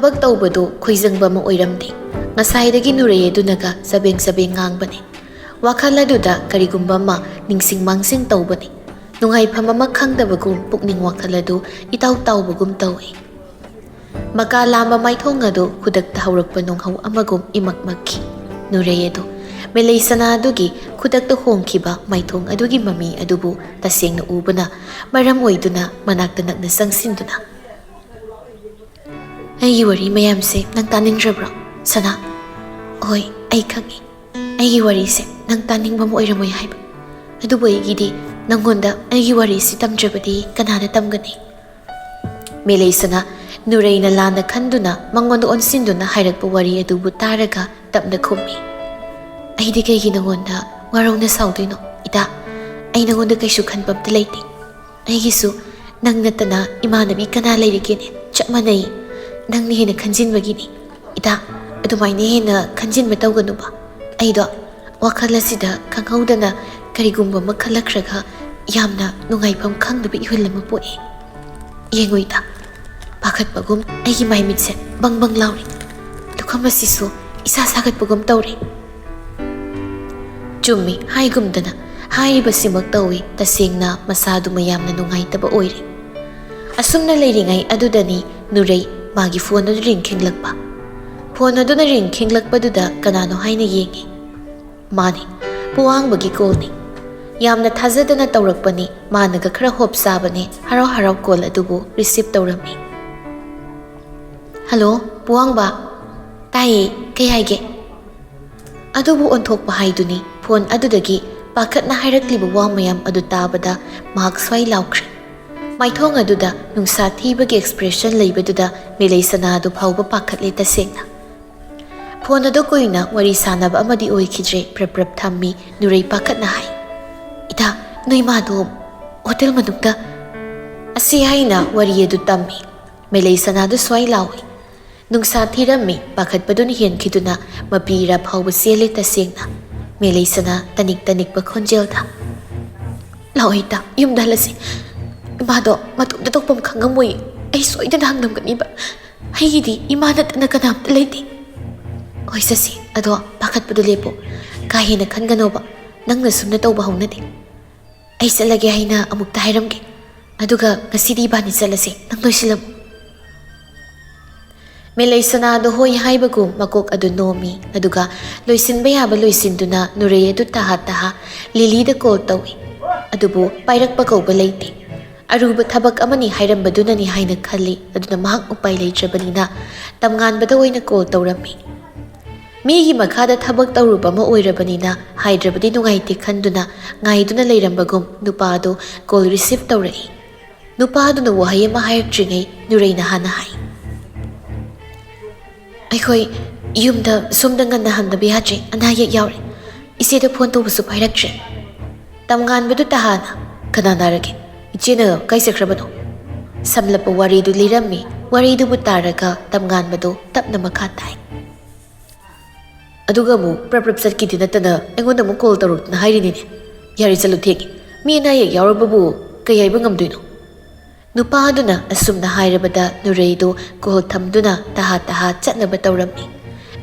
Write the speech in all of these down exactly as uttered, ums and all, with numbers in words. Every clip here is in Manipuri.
ꯊꯕꯛ ꯇꯧꯕꯗꯨ ꯈꯣꯏꯖꯪꯕ ꯑꯃ ꯑꯣꯏꯔꯝꯗꯦ꯫ ꯉꯁꯥꯏꯗꯒꯤ ꯅꯨꯔꯩ ꯑꯗꯨꯅꯒ ꯆꯕꯦꯡ ꯆꯕꯦꯡ ꯉꯥꯡꯕꯅꯤ꯫ ꯋꯥꯈꯜ ꯑꯗꯨꯗ ꯀꯔꯤꯒꯨꯝꯕ ꯑꯃ ꯅꯤꯡꯁꯤꯡ ꯃꯥꯡꯁꯤꯡ ꯇꯧꯕꯅꯤ꯫ ꯅꯨꯡꯉꯥꯏꯐꯝ ꯑꯃ ꯈꯪꯗꯕꯒꯨꯝ ꯄꯨꯛꯅꯤꯡ ꯋꯥꯈꯜ ꯑꯗꯨ ꯏꯇꯥꯎ ꯇꯥꯎꯕꯒꯨꯝ ꯇꯧꯏ꯫ ꯃꯀꯥ ꯂꯥꯝꯕ ꯃꯥꯏꯊꯣꯡ ꯑꯗꯨ ꯈꯨꯗꯛꯇ ꯍꯧꯔꯛꯄ ꯅꯣꯡꯍꯧ ꯑꯃꯒꯨꯝ ꯏꯃꯛ ꯃꯛꯈꯤ꯫ ꯅꯨꯔꯩ ꯑꯗꯨ ꯃꯦꯂꯩ ꯁꯅꯥ ꯑꯗꯨꯒꯤ ꯈꯨꯗꯛꯇ ꯍꯣꯡꯈꯤꯕ ꯃꯥꯏꯊꯣꯡ ꯑꯗꯨꯒꯤ ꯃꯃꯤ ꯑꯗꯨꯕꯨ ꯇꯁꯦꯡꯅ ꯎꯕꯅ ꯃꯔꯝ ꯑꯣꯏꯗꯨꯅ ꯃꯅꯥꯛꯇ ꯅꯛꯅ ꯆꯪꯁꯤꯟꯗꯨꯅ, "ꯑꯩꯒꯤ ꯋꯥꯔꯤ ꯃꯌꯥꯝꯁꯦ ꯅꯪ ꯇꯥꯅꯤꯡꯗ꯭ꯔꯕ꯭ꯔꯣ, ꯁꯅꯥ?" "ꯍꯣꯏ, ꯑꯩ ꯈꯪꯉꯤ꯫ ꯑꯩꯒꯤ ꯋꯥꯔꯤꯁꯦ ꯅꯪ ꯇꯥꯅꯤꯡꯕ ꯑꯃ ꯑꯣꯏꯔꯝꯃꯣꯏ ꯍꯥꯏꯕ꯫ ꯑꯗꯨꯕꯨ ꯑꯩꯒꯤꯗꯤ ꯅꯪꯉꯣꯟꯗ ꯑꯩꯒꯤ ꯋꯥꯔꯤꯁꯤ ꯇꯝꯗ꯭ꯔꯕꯗꯤ ꯀꯅꯥꯅ ꯇꯝꯒꯅꯤ?" ꯃꯦꯂꯩꯁꯅ ꯅꯨꯔꯩꯅ ꯂꯥꯟꯅ ꯈꯟꯗꯨꯅ ꯃꯉꯣꯟꯗ ꯑꯣꯟꯁꯤꯟꯗꯨꯅ ꯍꯥꯏꯔꯛꯄ ꯋꯥꯔꯤ ꯑꯗꯨꯕꯨ ꯇꯥꯔꯒ ꯇꯞꯅ ꯈꯨꯝꯃꯤ꯫ "ꯑꯩꯗꯤ ꯀꯩꯒꯤ ꯅꯉꯣꯟꯗ ꯋꯥꯔꯧꯅ ꯁꯥꯎꯗꯣꯏꯅꯣ, ꯏꯇꯥ? ꯑꯩ ꯅꯉꯣꯟꯗ ꯀꯩꯁꯨ ꯈꯟꯕ ꯑꯝꯇ ꯂꯩꯇꯦ꯫ ꯑꯩꯒꯤꯁꯨ ꯅꯪ ꯅꯠꯇꯅ ꯏꯃꯥꯟꯅꯕꯤ ꯀꯅꯥ ꯂꯩꯔꯤꯒꯦꯅꯦ? ꯆꯞ ꯃꯥꯟꯅꯩ꯫ ꯅꯪꯅ ꯍꯦꯟꯅ ꯈꯟꯖꯤꯟꯕꯒꯤꯅꯤ꯫ ꯏꯇꯥ, ꯑꯗꯨꯃꯥꯏꯅ ꯍꯦꯟꯅ ꯈꯟꯖꯤꯟꯕ ꯇꯧꯒꯅꯨꯕ꯫ ꯑꯩꯗꯣ ꯋꯥꯈꯜ ꯑꯁꯤꯗ ꯈꯪꯍꯧꯗꯅ ꯀꯔꯤꯒꯨꯝꯕ ꯑꯃ ꯈꯜꯂꯛꯈ꯭ꯔꯒ ꯌꯥꯝꯅ ꯅꯨꯡꯉꯥꯏꯐꯝ ꯈꯪꯗꯕ ꯏꯍꯨꯜ ꯑꯃ ꯄꯣꯛꯑꯦ꯫ ꯌꯦꯡꯉꯨ ꯏꯇꯥ, ꯄꯥꯈꯠꯄꯒꯨꯝ ꯑꯩꯒꯤ ꯃꯥꯏꯃꯤꯠꯁꯦ ꯕꯪ ꯕꯪ ꯂꯥꯎꯔꯤ꯫ ꯂꯨꯈꯝ ꯑꯁꯤꯁꯨ ꯏꯁꯥ ꯁꯥꯒꯠꯄꯒꯨꯝ ꯇꯧꯔꯤ꯫" ꯆꯨꯝꯃꯤ, ꯍꯥꯏꯒꯨꯝꯗꯅ ꯍꯥꯏꯔꯤꯕꯁꯤꯃꯛ ꯇꯧꯏ꯫ ꯇꯁꯦꯡꯅ ꯃꯁꯥꯗꯨ ꯃꯌꯥꯝꯅ ꯅꯨꯡꯉꯥꯏꯇꯕ ꯑꯣꯏꯔꯦ꯫ ꯑꯁꯨꯝꯅ ꯂꯩꯔꯤꯉꯩ ꯑꯗꯨꯗꯅꯤ ꯅꯨꯔꯩ ꯃꯥꯒꯤ ꯐꯣꯟ ꯑꯗꯨ ꯔꯤꯡ ꯈꯤꯡꯂꯛꯄ꯫ ꯐꯣꯟ ꯑꯗꯨꯅ ꯔꯤꯡ ꯈꯤꯡꯂꯛꯄꯗꯨꯗ ꯀꯅꯥꯅꯣ ꯍꯥꯏꯅ ꯌꯦꯡꯉꯤ꯫ ꯃꯥꯅꯤ, ꯄꯨꯋꯥꯡꯕꯒꯤ ꯀꯣꯜꯅꯤ꯫ ꯌꯥꯝꯅ ꯊꯥꯖꯗꯅ ꯇꯧꯔꯛꯄꯅꯤ꯫ ꯃꯥꯅꯒ ꯈꯔ ꯍꯣꯞ ꯆꯥꯕꯅꯦ, ꯍꯔꯥꯎ ꯍꯔꯥꯎ ꯀꯣꯜ ꯑꯗꯨꯕꯨ ꯔꯤꯁꯤꯞ ꯇꯧꯔꯝꯃꯤ꯫ "ꯍꯜꯂꯣ, ꯄꯨꯋꯥꯡꯕ꯫ ꯇꯥꯏꯌꯦ, ꯀꯩ ꯍꯥꯏꯒꯦ?" ꯑꯗꯨꯕꯨ ꯑꯣꯟꯊꯣꯛꯄ ꯍꯥꯏꯗꯨꯅꯤ꯫ ꯐꯣꯟ ꯑꯗꯨꯗꯒꯤ ꯄꯥꯈꯠꯅ ꯍꯥꯏꯔꯛꯂꯤꯕ ꯋꯥ ꯃꯌꯥꯝ ꯑꯗꯨ ꯇꯥꯕꯗ ꯃꯍꯥꯛ ꯁ꯭ꯋꯥꯏ ꯂꯥꯎꯈ꯭ꯔꯦ꯫ ꯃꯥꯏꯊꯣꯡ ꯑꯗꯨꯗ ꯅꯨꯡꯁꯥ ꯊꯤꯕꯒꯤ ꯑꯦꯛꯁꯄ꯭ꯔꯦꯁꯟ ꯂꯩꯕꯗꯨꯗ ꯃꯦꯂꯩ ꯁꯅꯥꯗꯨ ꯐꯥꯎꯕ ꯄꯥꯈꯠꯂꯦ ꯇꯁꯦꯡꯅ꯫ ꯐꯣꯟ ꯑꯗꯨ ꯀꯨꯏꯅ ꯋꯥꯔꯤ ꯁꯥꯟꯅꯕ ꯑꯃꯗꯤ ꯑꯣꯏꯈꯤꯗ꯭ꯔꯦ꯫ ꯄ꯭ꯔꯞ ꯄ꯭ꯔꯞ ꯊꯝꯃꯤ꯫ ꯅꯨꯔꯩ ꯄꯥꯈꯠꯅ ꯍꯥꯏ, "ꯏꯇꯥ, ꯅꯣꯏ ꯃꯥꯗꯣ ꯍꯣꯇꯦꯜ ꯃꯅꯨꯡꯗ?" ꯑꯁꯤ ꯍꯥꯏꯅ ꯋꯥꯔꯤ ꯑꯗꯨ ꯇꯝꯃꯤ꯫ ꯃꯦꯂꯩ ꯁꯅꯥꯗꯨ ꯁ꯭ꯋꯥꯏ ꯂꯥꯎꯏ꯫ ꯅꯨꯡꯁꯥ ꯊꯤꯔꯝꯃꯤ꯫ ꯄꯥꯈꯠꯄꯗꯨꯅ ꯍꯦꯟꯈꯤꯗꯨꯅ ꯃꯄꯤꯔꯥ ꯐꯥꯎꯕ ꯆꯦꯜꯂꯦ ꯇꯁꯦꯡꯅ꯫ ꯃꯦꯂꯩ ꯁꯅꯥ ꯇꯅꯤꯛ ꯇꯅꯤꯛꯄ ꯈꯣꯟꯖꯦꯜꯗ, "ꯂꯥꯛꯑꯣ ꯏꯇꯥ, ꯌꯨꯝꯗ ꯍꯜꯂꯁꯤ꯫ ꯏꯃꯥꯗꯣ ꯃꯇꯣꯝꯇ ꯇꯧꯐꯝ ꯈꯪꯉꯝꯃꯣꯏ꯫ ꯑꯩ ꯁꯣꯏꯗꯅ ꯍꯪꯂꯝꯒꯅꯤꯕ꯫" ꯑꯩꯒꯤꯗꯤ ꯏꯃꯥ ꯅꯠꯇꯅ ꯀꯅꯥꯝꯇ ꯂꯩꯇꯦ꯫ ꯍꯣꯏ, ꯆꯠꯁꯤ꯫ ꯑꯗꯣ ꯄꯥꯈꯠꯄꯗꯨ ꯂꯦꯞꯄꯣ꯫ ꯀꯥ ꯍꯦꯟꯅ ꯈꯟꯒꯅꯣꯕ꯫ ꯅꯪꯅ ꯁꯨꯝꯅ ꯇꯧꯕ ꯍꯧꯅꯗꯦ꯫ ꯑꯩ ꯆꯠꯂꯒꯦ ꯍꯥꯏꯅ ꯑꯃꯨꯛꯇ ꯍꯥꯏꯔꯝꯒꯦ꯫ ꯑꯗꯨꯒ ꯉꯁꯤꯗꯤ ꯏꯕꯥꯅꯤ ꯆꯠꯂꯁꯦ꯫ ꯅꯪ ꯂꯣꯏꯁꯤꯜꯂꯝꯃꯨ꯫ ꯃꯦꯂꯩ ꯁꯅꯥꯗꯣ ꯍꯣꯏ ꯍꯥꯏꯕꯒꯨꯝ ꯃꯀꯣꯛ ꯑꯗꯨ ꯅꯣꯝꯃꯤ, ꯑꯗꯨꯒ ꯂꯣꯏꯁꯤꯟꯕ ꯌꯥꯕ ꯂꯣꯏꯁꯤꯟꯗꯨꯅ ꯅꯨꯔꯩ ꯑꯗꯨ ꯇꯍꯥ ꯇꯍꯥ ꯂꯤꯂꯤꯗ ꯀꯣꯜ ꯇꯧꯏ꯫ ꯑꯗꯨꯕꯨ ꯄꯥꯏꯔꯛꯄ ꯀꯧꯕ ꯂꯩꯇꯦ꯫ ꯑꯔꯨꯕ ꯊꯕꯛ ꯑꯃꯅꯤ ꯍꯥꯏꯔꯝꯕꯗꯨꯅꯅꯤ ꯍꯥꯏꯅ ꯈꯜꯂꯤ, ꯑꯗꯨꯅ ꯃꯍꯥꯛ ꯎꯄꯥꯏ ꯂꯩꯇ꯭ꯔꯕꯅꯤꯅ ꯇꯝꯉꯥꯟꯕꯗ ꯑꯣꯏꯅ ꯀꯣꯜ ꯇꯧꯔꯝꯃꯤ꯫ ꯃꯤꯒꯤ ꯃꯈꯥꯗ ꯊꯕꯛ ꯇꯧꯔꯨꯕ ꯑꯃ ꯑꯣꯏꯔꯕꯅꯤꯅ ꯍꯥꯏꯗ꯭ꯔꯕꯗꯤ ꯅꯨꯡꯉꯥꯏꯇꯦ ꯈꯟꯗꯨꯅ ꯉꯥꯏꯗꯨꯅ ꯂꯩꯔꯝꯕꯒꯨꯝ ꯅꯨꯄꯥ ꯑꯗꯨ ꯀꯣꯜ ꯔꯤꯁꯤꯞ ꯇꯧꯔꯛꯏ꯫ ꯅꯨꯄꯥ ꯑꯗꯨꯅ ꯋꯥꯍꯩ ꯑꯃ ꯍꯥꯏꯔꯛꯇ꯭ꯔꯤꯉꯩ ꯅꯨꯔꯩꯅ ꯍꯥꯟꯅ ꯍꯥꯏ, "ꯑꯩꯈꯣꯏ ꯌꯨꯝꯗ ꯁꯣꯝꯗ ꯉꯟꯅ ꯍꯟꯗꯕ ꯌꯥꯗ꯭ꯔꯦ, ꯑꯅꯥ ꯑꯌꯦꯛ ꯌꯥꯎꯔꯦ꯫ ꯏꯆꯦꯗ ꯐꯣꯟ ꯇꯧꯕꯁꯨ ꯄꯥꯏꯔꯛꯇ꯭ꯔꯦ꯫" ꯇꯝꯉꯥꯟꯕꯗꯨ ꯇꯍꯥꯅ, "ꯀꯅꯥ ꯅꯥꯔꯒꯦ? ꯏꯆꯦꯅ ꯀꯥꯏ ꯆꯠꯈ꯭ꯔꯕꯅꯣ?" ꯁꯝꯂꯞꯄ ꯋꯥꯔꯤꯗꯨ ꯂꯤꯔꯝꯃꯤ꯫ ꯋꯥꯔꯤꯗꯨꯕꯨ ꯇꯥꯔꯒ ꯇꯝꯉꯥꯟꯕꯗꯨ ꯇꯞꯅ ꯃꯈꯥ ꯇꯥꯏ꯫ ꯑꯗꯨꯒ ꯑꯃꯨꯛ ꯄ꯭ꯔꯞ ꯄ꯭ꯔꯞ ꯆꯠꯈꯤꯗꯤ ꯅꯠꯇꯅ ꯑꯩꯉꯣꯟꯗ ꯑꯃꯨꯛ ꯀꯣꯜ ꯇꯧꯔꯛꯇꯅ ꯍꯥꯏꯔꯤꯅꯤꯅꯦ꯫ ꯌꯥꯔꯦ, ꯆꯠꯂꯨ, ꯊꯦꯡꯉꯦ꯫ ꯃꯤ ꯑꯅꯥ ꯑꯌꯦꯛ ꯌꯥꯎꯔꯕꯕꯨ ꯀꯩ ꯍꯥꯏꯕ ꯉꯝꯗꯣꯏꯅꯣ? ꯅꯨꯄꯥ ꯑꯗꯨꯅ ꯑꯁꯨꯝꯅ ꯍꯥꯏꯔꯕꯗ ꯅꯨꯔꯩꯗꯨ ꯀꯣꯜ ꯊꯝꯗꯨꯅ ꯇꯍꯥ ꯇꯍꯥ ꯆꯠꯅꯕ ꯇꯧꯔꯝꯃꯤ꯫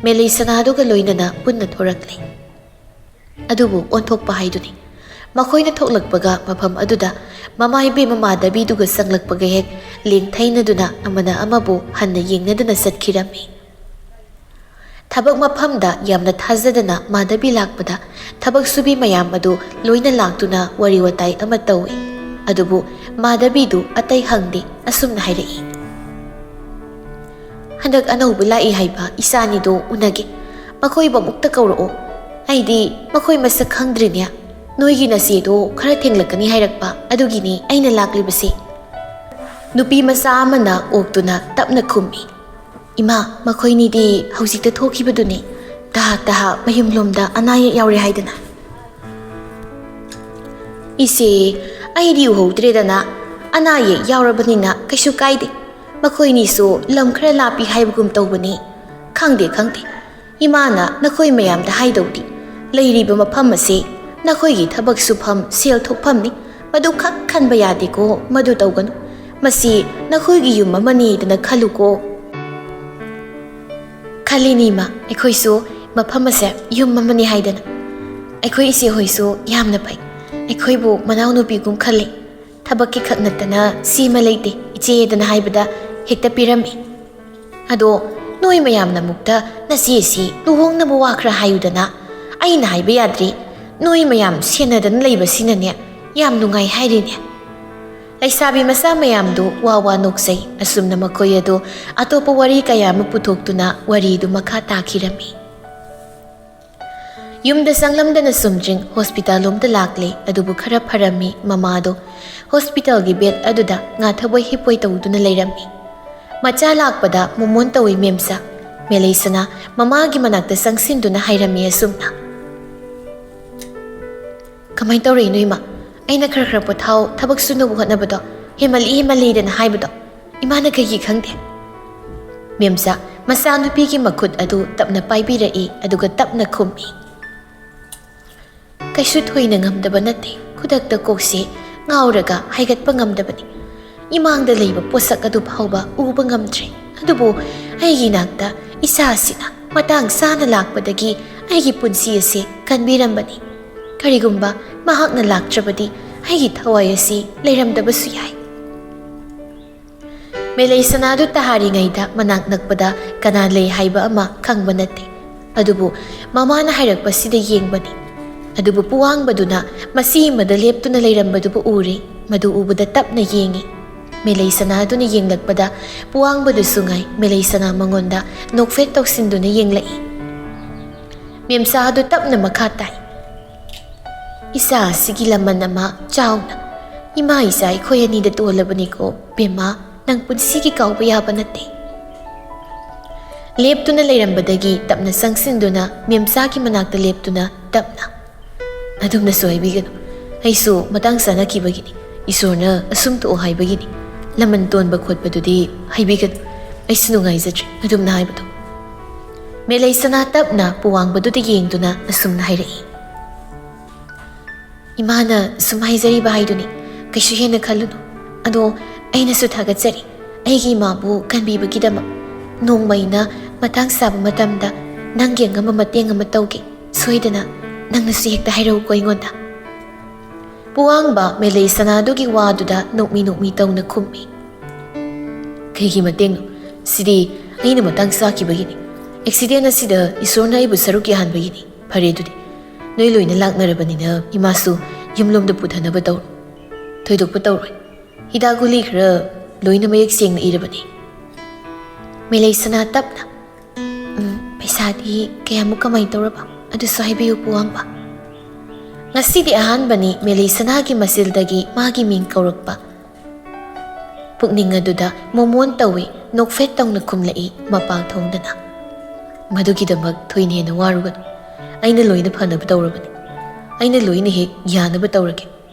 ꯃꯦꯂꯩ ꯁꯅꯥꯗꯨꯒ ꯂꯣꯏꯅꯅ ꯄꯨꯟꯅ ꯊꯣꯔꯛꯂꯦ꯫ ꯑꯗꯨꯕꯨ ꯑꯣꯟꯊꯣꯛꯄ ꯍꯥꯏꯗꯨꯅꯤ꯫ ꯃꯈꯣꯏꯅ ꯊꯣꯛꯂꯛꯄꯒ ꯃꯐꯝ ꯑꯗꯨꯗ ꯃꯃꯥ ꯏꯕꯦꯝꯃ ꯃꯥꯙꯕꯤꯗꯨꯒ ꯆꯪꯂꯛꯄꯒ ꯍꯦꯛ ꯂꯦꯡꯊꯩꯅꯗꯨꯅ ꯑꯃꯅ ꯑꯃꯕꯨ ꯍꯟꯅ ꯌꯦꯡꯅꯗꯨꯅ ꯆꯠꯈꯤꯔꯝꯃꯤ꯫ ꯊꯕꯛ ꯃꯐꯝꯗ ꯌꯥꯝꯅ ꯊꯥꯖꯗꯅ ꯃꯥꯙꯕꯤ ꯂꯥꯛꯄꯗ ꯊꯕꯛ ꯁꯨꯕꯤ ꯃꯌꯥꯝ ꯑꯗꯨ ꯂꯣꯏꯅ ꯂꯥꯛꯇꯨꯅ ꯋꯥꯔꯤ ꯋꯥꯇꯥꯏ ꯑꯃ ꯇꯧꯏ꯫ ꯑꯗꯨꯕꯨ ꯃꯥꯙꯕꯤꯗꯨ ꯑꯇꯩ ꯍꯪꯗꯦ, ꯑꯁꯨꯝꯅ ꯍꯥꯏꯔꯛꯏ, "ꯍꯟꯗꯛ ꯑꯅꯧꯕ ꯂꯥꯛꯏ ꯍꯥꯏꯕ ꯏꯆꯥꯅꯤꯗꯣ ꯎꯅꯒꯦ꯫ ꯃꯈꯣꯏꯕꯨ ꯑꯃꯨꯛꯇ ꯀꯧꯔꯛꯑꯣ꯫ ꯑꯩꯗꯤ ꯃꯈꯣꯏ ꯃꯁꯛ ꯈꯪꯗ꯭ꯔꯤꯅꯦ꯫ ꯅꯣꯏꯒꯤ ꯅꯆꯦꯗꯣ ꯈꯔ ꯊꯦꯡꯂꯛꯀꯅꯤ ꯍꯥꯏꯔꯛꯄ, ꯑꯗꯨꯒꯤꯅꯤ ꯑꯩꯅ ꯂꯥꯛꯂꯤꯕꯁꯦ꯫" ꯅꯨꯄꯤ ꯃꯆꯥ ꯑꯃꯅ ꯑꯣꯛꯇꯨꯅ ꯇꯞꯅ ꯈꯨꯝꯃꯤ, "ꯏꯃꯥ, ꯃꯈꯣꯏꯅꯤꯗꯤ ꯍꯧꯖꯤꯛꯇ ꯊꯣꯛꯈꯤꯕꯗꯨꯅꯤ꯫ ꯇꯍꯥ ꯇꯍꯥ ꯃꯌꯨꯝꯂꯣꯝꯗ ꯑꯅꯥ ꯑꯌꯦꯛ ꯌꯥꯎꯔꯦ ꯍꯥꯏꯗꯅ꯫" "ꯏꯆꯦ, ꯑꯩꯗꯤ ꯎꯍꯧꯗ꯭ꯔꯦꯗꯅ꯫ ꯑꯅꯥ ꯑꯌꯦꯛ ꯌꯥꯎꯔꯕꯅꯤꯅ ꯀꯩꯁꯨ ꯀꯥꯏꯗꯦ꯫ ꯃꯈꯣꯏꯅꯤꯁꯨ ꯂꯝ ꯈꯔ ꯂꯥꯞꯄꯤ ꯍꯥꯏꯕꯒꯨꯝ ꯇꯧꯕꯅꯤ꯫ ꯈꯪꯗꯦ, ꯈꯪꯗꯦ꯫ ꯏꯃꯥꯅ ꯅꯈꯣꯏ ꯃꯌꯥꯝꯗ ꯍꯥꯏꯗꯧꯗꯤ꯫ ꯂꯩꯔꯤꯕ ꯃꯐꯝ ꯑꯁꯤ ꯅꯈꯣꯏꯒꯤ ꯊꯕꯛ ꯁꯨꯐꯝ, ꯁꯦꯜ ꯊꯣꯛꯐꯝꯅꯤ꯫ ꯃꯗꯨ ꯈꯛ ꯈꯟꯕ ꯌꯥꯗꯦꯀꯣ, ꯃꯗꯨ ꯇꯧꯒꯅꯨ꯫ ꯃꯁꯤ ꯅꯈꯣꯏꯒꯤ ꯌꯨꯝ ꯑꯃꯅꯤꯗꯅ ꯈꯜꯂꯨꯀꯣ꯫" ꯈꯜꯂꯤꯅꯤ ꯏꯃꯥ, ꯑꯩꯈꯣꯏꯁꯨ ꯃꯐꯝ ꯑꯁꯦ ꯌꯨꯝ ꯑꯃꯅꯤ ꯍꯥꯏꯗꯅ꯫ ꯑꯩꯈꯣꯏ ꯏꯆꯦ ꯍꯣꯏꯁꯨ ꯌꯥꯝꯅ ꯐꯩ꯫ ꯑꯩꯈꯣꯏꯕꯨ ꯃꯅꯥꯎꯅꯨꯄꯤꯒꯨꯝ ꯈꯜꯂꯤ꯫ ꯊꯕꯛꯀꯤ ꯈꯛ ꯅꯠꯇꯅ ꯁꯤꯃ ꯂꯩꯇꯦ ꯏꯆꯦꯗꯅ ꯍꯥꯏꯕꯗ ꯍꯦꯛꯇ ꯄꯤꯔꯝꯃꯤ꯫ ꯑꯗꯣ ꯅꯣꯏ ꯃꯌꯥꯝꯅ ꯑꯃꯨꯛꯇ ꯅꯆꯦꯁꯤ ꯂꯨꯍꯣꯡꯅꯕ ꯋꯥ ꯈꯔ ꯍꯥꯏꯌꯨꯗꯅ꯫ ꯑꯩꯅ ꯍꯥꯏꯕ ꯌꯥꯗ꯭ꯔꯤ, ꯅꯣꯏ ꯃꯌꯥꯝ ꯁꯦꯟꯅꯗꯅ ꯂꯩꯕꯁꯤꯅꯅꯦ ꯌꯥꯝ ꯅꯨꯡꯉꯥꯏ ꯍꯥꯏꯔꯤꯅꯦ꯫ ꯂꯩꯁꯥꯕꯤ ꯃꯆꯥ ꯃꯌꯥꯝꯗꯨ ꯋꯥ ꯋꯥ ꯅꯣꯛꯆꯩ꯫ ꯑꯁꯨꯝꯅ ꯃꯈꯣꯏ ꯑꯗꯨ ꯑꯇꯣꯞꯄ ꯋꯥꯔꯤ ꯀꯌꯥ ꯑꯃ ꯄꯨꯊꯣꯛꯇꯨꯅ ꯋꯥꯔꯤꯗꯨ ꯃꯈꯥ ꯇꯥꯈꯤꯔꯝꯃꯤ꯫ ꯌꯨꯝꯗ ꯆꯪꯂꯝꯗꯅ ꯁꯨꯝꯗ꯭ꯔꯤꯡ ꯍꯣꯁꯄꯤꯇꯥꯜ ꯂꯣꯝꯗ ꯂꯥꯛꯂꯦ, ꯑꯗꯨꯕꯨ ꯈꯔ ꯐꯔꯝꯃꯤ ꯃꯃꯥꯗꯣ꯫ ꯍꯣꯁꯄꯤꯇꯥꯜꯒꯤ ꯕꯦꯗ ꯑꯗꯨꯗ ꯉꯥꯊꯕꯣꯏ ꯍꯤꯞꯄꯣꯏ ꯇꯧꯗꯨꯅ ꯂꯩꯔꯝꯃꯤ꯫ ꯃꯆꯥ ꯂꯥꯛꯄꯗ ꯃꯣꯃꯣꯟ ꯇꯧꯏ ꯃꯦꯝꯆꯥ꯫ ꯃꯦꯂꯩꯁꯅꯥ ꯃꯃꯥꯒꯤ ꯃꯅꯥꯛꯇ ꯆꯪꯁꯤꯟꯗꯨꯅ ꯍꯥꯏꯔꯝꯃꯤ ꯑꯁꯨꯝꯅ꯫ ꯀꯃꯥꯏ ꯇꯧꯔꯛꯏꯅꯣ ꯏꯃꯥ? ꯑꯩꯅ ꯈꯔ ꯈꯔ ꯄꯣꯊꯥꯎ, ꯊꯕꯛ ꯁꯨꯅꯕ ꯍꯣꯠꯅꯕꯗꯣ ꯍꯦꯃꯜꯂꯤ ꯍꯦꯃꯜꯂꯤꯗꯅ ꯍꯥꯏꯕꯗꯣ ꯏꯃꯥꯅ ꯀꯩꯒꯤ ꯈꯪꯗꯦ? ꯃꯦꯝꯆꯥ ꯃꯆꯥꯅꯨꯄꯤꯒꯤ ꯃꯈꯨꯠ ꯑꯗꯨ ꯇꯞꯅ ꯄꯥꯏꯕꯤꯔꯛꯏ, ꯑꯗꯨꯒ ꯇꯞꯅ ꯈꯨꯝꯃꯤ꯫ ꯀꯩꯁꯨ ꯊꯣꯏꯅ ꯉꯝꯗꯕ ꯅꯠꯇꯦ, ꯈꯨꯗꯛꯇ ꯀꯣꯛꯁꯦ ꯉꯥꯎꯔꯒ ꯍꯥꯏꯒꯠꯄ ꯉꯝꯗꯕꯅꯤ꯫ ꯏꯃꯥꯡꯗ ꯂꯩꯕ ꯄꯣꯠꯁꯛ ꯑꯗꯨ ꯐꯥꯎꯕ ꯎꯕ ꯉꯝꯗ꯭ꯔꯦ꯫ ꯑꯗꯨꯕꯨ ꯑꯩꯒꯤ ꯏꯅꯥꯛꯇ ꯏꯆꯥ ꯑꯁꯤꯅ ꯃꯇꯥꯡ ꯆꯥꯅ ꯂꯥꯛꯄꯗꯒꯤ ꯑꯩꯒꯤ ꯄꯨꯟꯁꯤ ꯑꯁꯤ ꯀꯟꯕꯤꯔꯝꯕꯅꯤ꯫ ꯀꯔꯤꯒꯨꯝꯕ ꯃꯍꯥꯛꯅ ꯂꯥꯛꯇ꯭ꯔꯕꯗꯤ ꯑꯩꯒꯤ ꯊꯋꯥꯏ ꯑꯁꯤ ꯂꯩꯔꯝꯗꯕꯁꯨ ꯌꯥꯏ꯫ ꯃꯦꯂꯩꯁꯅꯥꯗꯨ ꯇꯍꯥꯔꯤꯉꯩꯗ ꯃꯅꯥꯛ ꯅꯛꯄꯗ ꯀꯅꯥ ꯂꯩ ꯍꯥꯏꯕ ꯑꯃ ꯈꯪꯕ ꯅꯠꯇꯦ꯫ ꯑꯗꯨꯕꯨ ꯃꯃꯥꯅ ꯍꯥꯏꯔꯛꯄꯁꯤꯗ ꯌꯦꯡꯕꯅꯤ꯫ ꯑꯗꯨꯕꯨ ꯄꯨꯋꯥꯡꯕꯗꯨꯅ ꯃꯆꯤ ꯑꯃꯗ ꯂꯦꯞꯇꯨꯅ ꯂꯩꯔꯝꯕꯗꯨꯕꯨ ꯎꯔꯦ꯫ ꯃꯗꯨ ꯎꯕꯗ ꯇꯞꯅ ꯌꯦꯡꯉꯤ꯫ ꯃꯦꯂꯩꯁꯅꯥꯗꯨꯅ ꯌꯦꯡꯂꯛꯄꯗ ꯄꯨꯋꯥꯡꯕꯗꯨꯁꯨ ꯉꯥꯏ꯫ ꯃꯦꯂꯩꯁꯅꯥ ꯃꯉꯣꯟꯗ ꯅꯣꯛꯐꯦꯠ ꯇꯧꯁꯤꯟꯗꯨꯅ ꯌꯦꯡꯂꯛꯏ꯫ ꯃꯦꯝꯆꯥ ꯑꯗꯨ ꯇꯞꯅ ꯃꯈꯥ ꯇꯥꯏ꯫ ꯏꯆꯥ ꯑꯁꯤꯒꯤ ꯂꯃꯟ ꯑꯃ ꯆꯥꯎꯅ꯫ ꯏꯃꯥ ꯏꯆꯥ ꯑꯩꯈꯣꯏ ꯑꯅꯤꯗ ꯇꯣꯜꯂꯕꯅꯤꯀꯣ ꯕꯦꯝꯃ, ꯅꯪ ꯄꯨꯟꯁꯤꯒꯤ ꯀꯥꯎꯕ ꯌꯥꯕ ꯅꯠꯇꯦ꯫ ꯂꯦꯞꯇꯨꯅ ꯂꯩꯔꯝꯕꯗꯒꯤ ꯇꯞꯅ ꯆꯪꯁꯤꯟꯗꯨꯅ ꯃꯦꯝꯆꯥꯒꯤ ꯃꯅꯥꯛꯇ ꯂꯦꯞꯇꯨꯅ ꯇꯞꯅ, "ꯑꯗꯨꯝꯅꯁꯨ ꯍꯥꯏꯕꯤꯒꯅꯨ, ꯑꯩꯁꯨ ꯃꯇꯥꯡ ꯆꯥꯅꯈꯤꯕꯒꯤꯅꯤ, ꯏꯁꯣꯔꯅ ꯑꯁꯨꯝ ꯇꯣꯛꯑꯣ ꯍꯥꯏꯕꯒꯤꯅꯤ꯫ ꯂꯃꯟ ꯇꯣꯟꯕ ꯈꯣꯠꯄꯗꯨꯗꯤ ꯍꯥꯏꯕꯤꯒꯅꯨ, ꯑꯩꯁꯨ ꯅꯨꯡꯉꯥꯏꯖꯗ꯭ꯔꯦ ꯑꯗꯨꯝꯅ ꯍꯥꯏꯕꯗꯣ"꯫ ꯃꯦꯂꯩꯁꯅꯥ ꯇꯞꯅ ꯄꯨꯋꯥꯡꯕꯗꯨꯗ ꯌꯦꯡꯗꯨꯅ ꯑꯁꯨꯝꯅ ꯍꯥꯏꯔꯛꯏ꯫ "ꯏꯃꯥꯅ ꯁꯨꯝ ꯍꯥꯏꯖꯔꯤꯕ ꯍꯥꯏꯗꯨꯅꯤ, ꯀꯩꯁꯨ ꯍꯦꯟꯅ ꯈꯜꯂꯨꯅꯨ꯫ ꯑꯗꯣ ꯑꯩꯅꯁꯨ ꯊꯥꯒꯠꯆꯔꯤ ꯑꯩꯒꯤ ꯏꯃꯥꯕꯨ ꯀꯟꯕꯤꯕꯒꯤꯗꯃꯛ꯫ ꯅꯣꯡꯃ ꯑꯩꯅ ꯃꯇꯥꯡ ꯆꯥꯕ ꯃꯇꯝꯗ ꯅꯪꯒꯤ ꯑꯉꯝꯕ ꯃꯇꯦꯡ ꯑꯃ ꯇꯧꯒꯦ꯫ ꯁꯣꯏꯗꯅ ꯅꯪꯅꯁꯨ ꯍꯦꯛꯇ ꯍꯥꯏꯔꯛꯎꯀꯣ ꯑꯩꯉꯣꯟꯗ꯫ ꯄꯨꯋꯥꯡꯕ ꯃꯦꯂꯩ ꯁꯅꯥꯗꯨꯒꯤ ꯋꯥꯗꯨꯗ ꯅꯣꯛꯃꯤ ꯅꯣꯛꯃꯤ ꯇꯧꯅ ꯈꯨꯝꯃꯤ꯫ "ꯀꯩꯒꯤ ꯃꯇꯦꯡꯅꯣ? ꯁꯤꯗꯤ ꯑꯩꯅ ꯃꯇꯥꯡ ꯆꯥꯈꯤꯕꯒꯤꯅꯤ꯫ ꯑꯦꯛꯁꯤꯗꯦꯟ ꯑꯁꯤꯗ ꯏꯁꯣꯔꯅ ꯑꯩꯕꯨ ꯁꯔꯨꯛ ꯌꯥꯍꯟꯕꯒꯤꯅꯤ꯫ ꯐꯔꯦ ꯑꯗꯨꯗꯤ, ꯅꯣꯏ ꯂꯣꯏꯅ ꯂꯥꯛꯅꯔꯕꯅꯤꯅ ꯏꯃꯥꯁꯨ ꯌꯨꯝꯂꯣꯝꯗ ꯄꯨꯊꯅꯕ ꯇꯧꯔꯣ꯫ ꯊꯣꯏꯗꯣꯛꯄ ꯇꯧꯔꯣꯏ꯫ ꯍꯤꯗꯥꯛ ꯒꯨꯂꯤ ꯈꯔ ꯂꯣꯏꯅ ꯃꯌꯦꯛ ꯁꯦꯡꯅ ꯏꯔꯕꯅꯤ꯫" ꯃꯦꯂꯩ ꯁꯅꯥ ꯇꯞꯅ, "ꯎꯝ, ꯄꯩꯁꯥꯗꯤ ꯀꯌꯥꯃꯨꯛ ꯀꯃꯥꯏꯅ ꯇꯧꯔꯕ? ꯑꯗꯨꯁꯨ ꯍꯥꯏꯕꯤꯌꯨ ꯄꯨꯋꯥꯡꯕ꯫" ꯉꯁꯤꯗꯤ ꯑꯍꯥꯟꯕꯅꯤ ꯃꯦꯂꯩ ꯁꯅꯥꯒꯤ ꯃꯆꯤꯜꯗꯒꯤ ꯃꯥꯒꯤ ꯃꯤꯡ ꯀꯧꯔꯛꯄ꯫ ꯄꯨꯛꯅꯤꯡ ꯑꯗꯨꯗ ꯃꯣꯃꯣꯟ ꯇꯧꯏ, ꯅꯣꯛꯐꯦꯠ ꯇꯧꯅ ꯈꯨꯝꯂꯛꯏ ꯃꯄꯥ ꯊꯣꯡꯗꯅ꯫ "ꯃꯗꯨꯒꯤꯗꯃꯛ ꯊꯣꯏꯅ ꯍꯦꯟꯅ ꯋꯥꯔꯨꯒꯅꯨ꯫ ꯑꯩꯅ ꯂꯣꯏꯅ ꯐꯅꯕ ꯇꯧꯔꯕꯅꯤ꯫ ꯑꯩꯅ ꯂꯣꯏꯅ ꯍꯦꯛ ꯌꯥꯅꯕ ꯇꯧꯔꯒꯦ꯫